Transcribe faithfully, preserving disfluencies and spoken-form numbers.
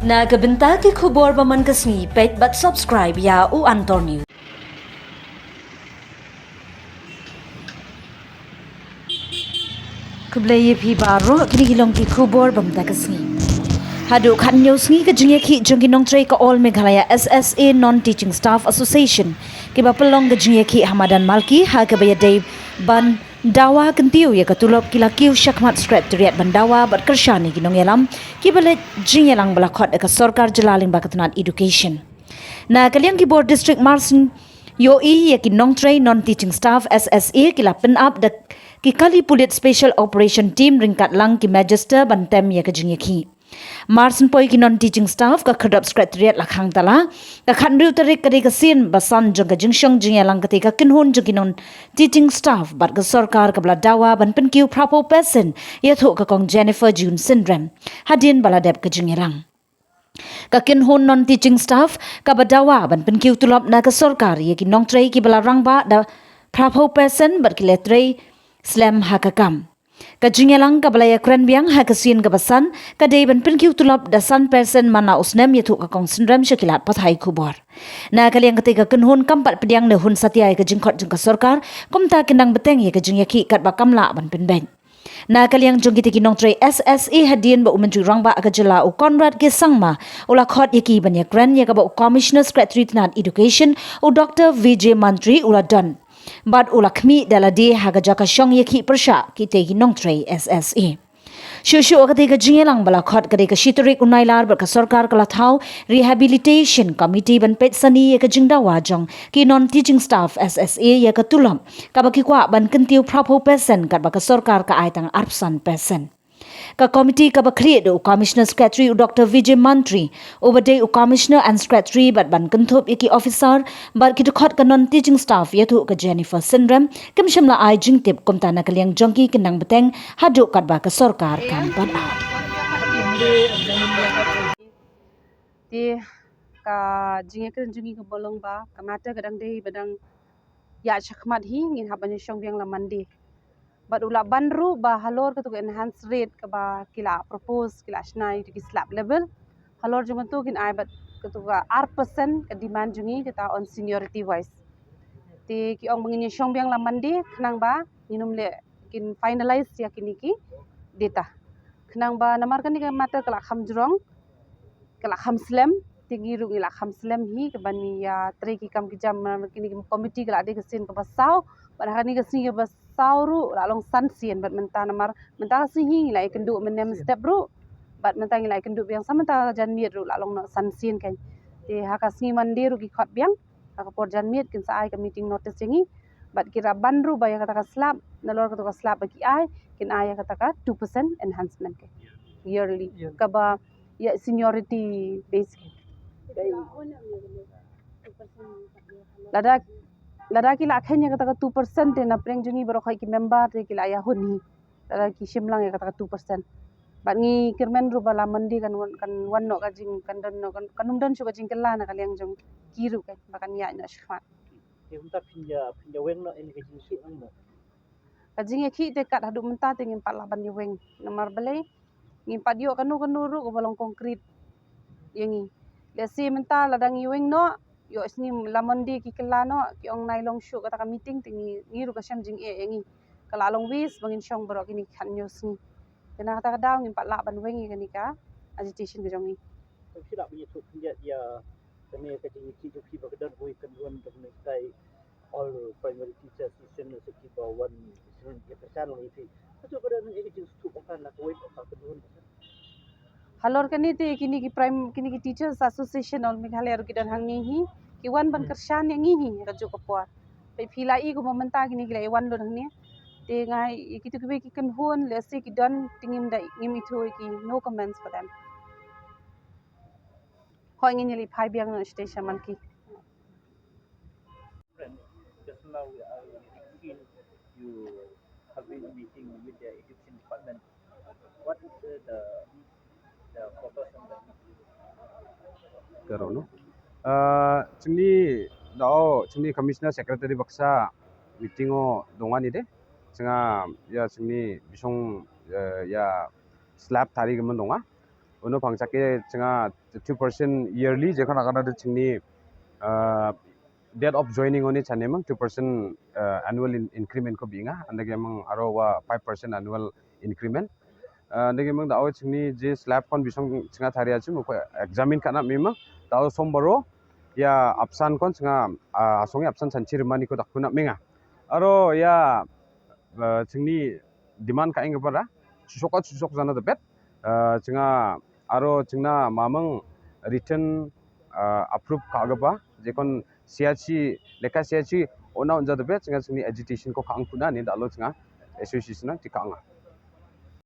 Na ka bynta ki khubor ba man ka sngi, peit bad subscribe ïa U Antor News. Khublei ïa phi baroh, kine ki long ki khubor ba mynta ka sngi. Haduh khatñiew sngi ka jingïakhih jong ki nongtrei ka All Meghalaya S S A Non Teaching Staff Association, kiba pynlong ka jingïakhih ha madan Malki, ha kaba ïadei ban dawa kyntiew ïa ka tulop, ki la kiew shakhmat Secretariat ban dawa bad kyrshan ïa ki nongïalam kiba leit jingïalang ba la khot da ka sorkar jylla lyngba ka tnat Education. Na ka liang ki bor District, Marsien ïohi ïa ki nongtrei non teaching staff S S A ki la pynap da ki kali pulit Special Operation Team ryngkat lang ki Magister ban tem ïa ka jingïakhih. Marsien poi ki non teaching staff, ka khyrdop Secretariat la khang tala. Ka khatñiew tarik ka dei ka sien ba san jong ka jingshong jingïalang, kata ka kynhun jong ki non teaching staff bad ka sorkar kaba la dawa ban pynkiew phraphew percent ïathuh ka Kong Jennifer June Synrem hadien ba la dep ka jingïalang. Ka kynhun non teaching staff kaba dawa ban pynkiew tulop na ka sorkar ïa ki nongtrei kiba la rangbah da phraphew percent bad ki la trei slem ha ka kam. Ka jingïalang kaba la ïakren biang ha ka sien kaba san ka dei ban pynkiew tulop da san percent man la u snem, ïathuh ka Kong Synrem sha ki lad pathai khubor. Na ka liang kata ka kynhun kam pat pdiang ne hun satia ïa ka jingkhot jong ka sorkar, kumta kin nang bteng ïa ka jingïakhih katba kam lah ban pynbeit. Na ka liang jong kita ki nongtrei S S A, hadien ba u Myntri Rangbah ka jylla u Conrad K Sangma u la khot ïa ki ban ïakren, ïa kaba u Commissioner Secretary tnat Education u Doctor Vijay Mantri u la don bad u la khmih da lade ha ka jaka shong ïakhih pyrshah kita ki nongtrei S S A. Shuh shuh kata ka jingïalang ba la khot ka dei ka shi tarik u Nailar bad ka sorkar ka la thaw Rehabilitation Committee ban peit sani ïa ka jingdawa jong ki non teaching staff S S A ïa ka tulop kaba ki kwah ban kyntiew phraphew percent katba ka sorkar ka ai tang arphew san percent. Ka committee kaba khlieh da u Commissioner Secretary u Doctor Vijay Mantri, uba dei u Commissioner and Secretary bad ban kynthup ïa ki officer bad ki dkhot ka non teaching staff, ïathuh ka Jennifer Synrem, kim shym la ai jingtip, kumta na ka liang jong ki kin nang bteng haduh katba ka sorkar kan pat ai. Te ka jingïakren jong ngi kaba long ba ka matter ka dang dei ba dang ïa shakhmat hi, ngin hap ban ïashong biang la Monday. Bad u la ban ruh ba halor katu ka enhanced rate kaba ki la propose, ki la shna ïa ki slab level, halor jong katu kin ai bad katu ka ar percent ka demand jong ngi kata on seniority wise. Te ki ong ba ngin ïashong biang la Monday khnang ba ngin ym leh, kin finalize ïa kine ki data. Khnang ba namar kane ka matter ka la kham jrong, ka la kham slem, te ngi ruh ngi la kham slem hi kaban ïatrei ki kam ki jam, namar kine ki committee ka la dei ka sien kaba saw, bad ha kane ka sngi kaba saw ruh la long san sien, bad mynta namar mynta ka sngi hi ngi la ïakynduh mynne mynstep ruh, bad mynta ngi la ïakynduh biang sa mynta ka janmiet ruh la long noh san sien kan. Te ha ka sngi Monday ruh ki khot biang, ha ka por janmiet kin sa ai ka meeting notice ïa ngi. Bad ki la ban ruh ba ïa kata ka slab, nalor kata ka slab ba ki ai, kin ai ïa kata ka two percent enhancement ka yearly. Kaba ïa seniority base ka. Lada, lada ki la khein ïa kata ka two percent te na pdeng jong ngi baroh khoit ki member te ki la ïa hun hi. Lada ki shim lang ïa kata ka two percent. Bad ngi kyrmen ruh ba la Monday kan wan, kan wan noh ka jing, kan don noh, kan, kan ym don shuh ka jingkylla na ka liang jong ki ruh kan, ba kan ïaid noh shakhmat. Te mynta phin ïa, phin ïa weng noh ïa ka jingïakhih nangno? Ka jingïakhih te kat haduh mynta te ngim pat lah ban ïa weng. Namar balei? Ngim pat ïoh kano kano ruh kaba long concrete ïa ngi. Lehse mynta lada ngi weng noh, ïoh sngi la Monday ki kylla noh, ki ong nai long shuh kata ka meeting, te ngi, ngi ruh ka shem jingeh ïa ngi. Ka la long waste ba ngin shong baroh kine ki khatñiew sngi. Te na kata ka daw ngim pat lah ban weng ïa kane ka agitation ka jong ngi. Tang shi lah ban ïathuh khyndiat ïa kane ka jingïakhih jong phi ba ka don kawei ka kynhun jong kane ka All Primary Teachers Association, ne sa kiba wan ïa ka shan lang ïa phi. Kato ka don ïa ka jingsngewthuh ba kan la kawei ka kynhun. Halor kane te kine ki prime, kine ki Teachers Association All Meghalaya ruh ki don hangne hi, ki wan ban kyrshan ïa ngi hi ha kajuh ka por. Peit phi la i kumba mynta kine ki la ïa wan lut hangne. Te nga ïa kito kiwei ki kynhun lehse ki don te ngim da, ngim ithuh ïa ki, no comments for them. Hooid ngin ïa leit phai biang noh shatei sha Malki. Just now, uh, we seen you having a meeting with the education department. What is the, the, the purpose and the meeting? Karo no. Uh, jingni dau, jingni Commissioner Secretary baksa meeting o dongani de. Jinga ïa jingni bisong, uh, ïa slab tari ka man donga. Uno pang chak e chynga two percent yearly, je khana khana de chingni, uh, date of joining oni chane mang two percent, uh, annual in-, increment ko binga, ande ke mang aro wa five percent annual increment. Uh, ande ke mang da o chingni je slab kon bisong chynga tharia chim ko examine kana mima, da o sombaro ya apsan kon chynga, uh, asong ya apsan sanchi rimani ko dakuna minga. Aro ya, uh, chingni demand ka ing para, susok ka susok jana debet, uh, chynga aro chingna mamang written, uh, approve ka gaba, je kon C R C, leka C R C, ona unja debet, chynga chingni agitation ko ka angkuna ni da lo chynga association na ti ka anga.